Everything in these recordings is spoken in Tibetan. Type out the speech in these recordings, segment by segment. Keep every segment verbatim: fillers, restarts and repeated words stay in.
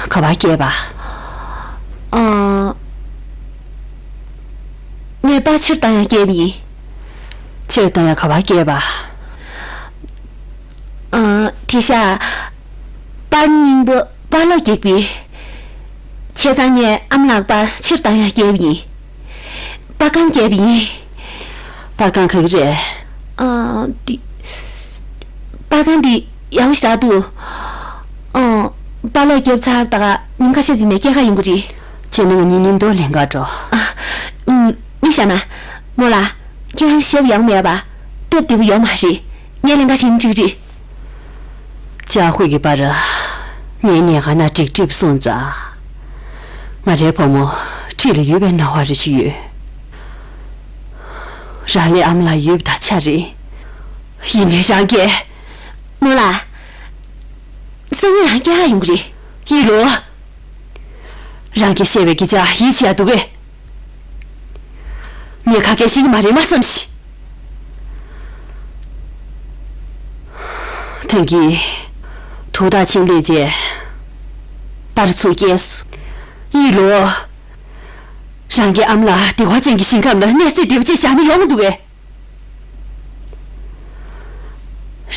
ག་པར་བསྐྱལ་བ། ཨ། ངས་པར་ཕྱིར་བཏང་ཡག་བསྐྱལ་བ་ཡིན། ཕྱིར་བཏང་ཡག་ག་པར་བསྐྱལ་བ། ཨ། དེ་ཤག་པར་རྙིང་པ། པར་ལོག་རྒྱག་པའི། བྱས་ཙང་ངས་ཨ་མ་ལགས་པར་ཕྱིར་བཏང་ཡག་བསྐྱལ་བ་ཡིན། པར་ཁང་བསྐྱལ་བ་ཡིན། པར་ཁང་ག་གི་རེད། ཨ། འདི། པར་ཁང་འདི་ཡག་པོ་ཞེ་དྲག་འདུག་ཨ། པར་ལོག་བརྒྱབ་ཚར་བ་དང་ཉིན་ཁ་ཤས་ཅིག་ནས་སྐྱེལ་ག་ཡོང་གི་རེད། བྱས་ན་ང་གཉིས་མཉམ་དུ་ལེན་ག་འགྲོ། ཨ། ཨུམ། མི་ཤ་ན། མོ་ལ། ཁྱེད་རང་ཞབས་ཡག་མེད་པ། སྟབས་བདེ་པོ་ཡོད་མ་རེད། ངས་ལེན་ག་ཕྱིན་འགྲིག་རེད། ཅཱ་ཧུའེ་གི་པར། ངའི་ཉལ་ཁང་ནང་འགྲིག་འགྲིག་སོང་ཙང་། ང་རའི་བུ་མོ་འཁྲིས་ལ་ཡོད་པའི་སྣང་བ་རེ་ཞིག་ཡོད། རང་ལ་ཨ་མ་ལགས་ཡོད་པ་དང་ཆ་རེད། ཡིན་ནའི་རང་གིས། མོ་ལ། སང་ཉིན་རང་སྐྱེལ་ག་ཡོང་གི་རེད། ཡིན་ལོ། རང་གིས་བཤད་པའི་སྐད་ཆ་ཡིད་ཆེས་ཡག་འདུག་གས། ངས་ཁ་སྐད་ཤེས་ཀྱི་མ་རེད་མ་བསམ་ཞིག་ཐེངས་ཀྱི། ཐུགས་ཐག་ཆིངས་ལས་བྱས། པར་ཚུར་སྐྱེལ་སོང་། ཡིན་ལོ། རང་གི་ཨ་མ་ལགས་བདེ་བ་ཅན་གྱི་ཞིང་ཁམས་ལ་གནས་ཚུལ་བདེ་པོ་ཅིག་བཞག་ན་ཡོང་མི་འདུག་གས།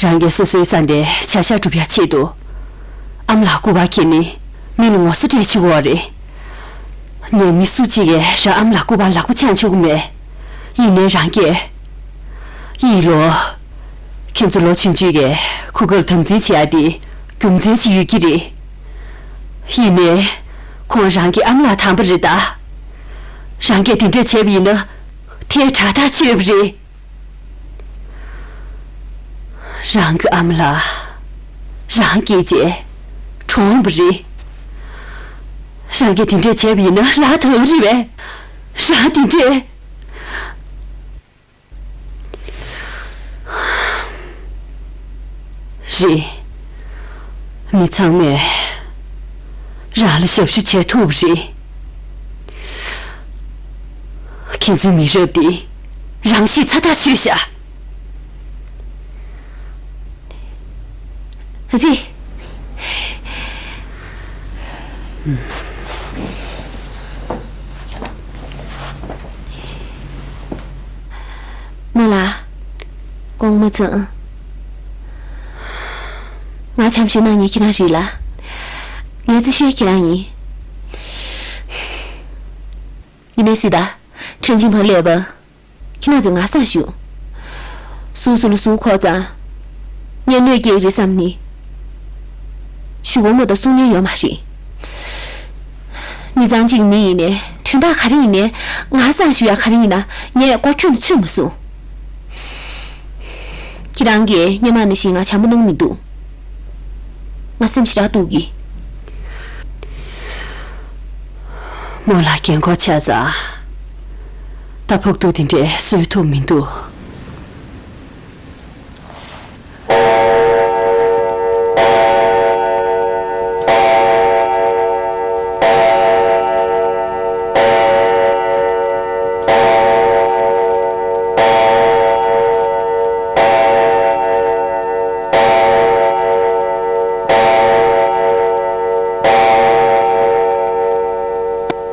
རང་གིས་སོ་སོའི་བསམ་པའི་བྱ་བཞག་སྒྲུབ་ཡག་ཆེད་དུ། ཨ་མ་ལགས་སྐུ་པར་འཁྱེར་ནས་མི་ལ་ངོ་ཚ་སྤྲད་བཅུག་པ་རེད། ངས་མི་སུ་གཅིག་གིས་རང་ཨ་མ་ལགས་སྐུ་པར་ལག་པ་འཆང་བཅུག་གི་མེད། ཡིན་ནའི་རང་གིས། ཡིན་ལོ། ཁྱེད་ཚོ་ལོ་ཆུང་ཆུང་གིས་གོ་སྐབས་དམ་འཛིན་བྱེད་ཡག་དེ་རྒྱུ་མཚན་ཅིག་ཡོད་ཀྱི་རེད། ཡིན་ནའི། ཁོང་རང་གི་ཨ་མ་ལགས་དམ་པ་རེད་ད། རང་གིས་དེ་འདྲས་བྱས་པ་ཡིན་ན། དེ་དྲག་ཐག་ཆོད་པ་རེད། རང་གི་ཨ་མ་ལགས། རང་སྐྱེས་རྗེས། གྲོངས་པ་རེད། རང་གིས་དེ་འདྲས་བྱས་པ་ཡིན་ན་ལག་ཐོག་རེད་པས། རང་དེ་འདྲས། རེད། མི་ཚང་མས་རང་ལ་ཞབས་ཞུ་བྱེད་ཐུབ་པ་རེད། ཁྱེད་ཚོའི་མི་རབས་འདི་རང་ཤི་ཚ་ཐག་ཆོད་ཤག་ཨ་ཙི། མོ་ལ། དགོངས་མ་ཚོམས། ང་འཆམ་ཤོས་གནང་མཁན་ཁྱེད་རང་རེད་ལ། ངའི་རྩེ་ཤོས་ཁྱེད་རང་ཡིན། ཡིན་ནའི་སྲིད་ད། ཁྲེན་ཅིན་ཕ་སླེབས་པ། ཁྱེད་རང་ཚོས་ང་སང་ཞུ། སུ་སུ་ལ་སུ་ཁོག་ཙང་། ངས་གནོད་སྐྱེལ་གི་རེད་བསམ་ནི། ཞུ་དགོས་མ་གཏོགས་གསུང་མཁན་ཡོད་མ་རེད། མི་ཚང་གཅིག་མི་ཡིན་ནའི་དོན་དག་ག་རེ་ཡིན་ནའི་ང་སང་ཞུ་ཡག་ག་རེ་ཡིན་ན་ངས་མགོ་ཁྱོན་ནས་ཚོད་མ་སོང་། ཁྱེད་རང་གིས་སྔོན་མ་ནང་བཞིན་ང་བྱམས་པོ་གནང་མི་འདུག་ང་སེམས་ཞེ་དྲག་སྡུག་གི། མོ་ལ་རྒན་གོག་ཆགས་ཙང་། ད་ཕོག་ཐུག་དེ་འདྲས་བཟོད་ཐུབ་མི་འདུག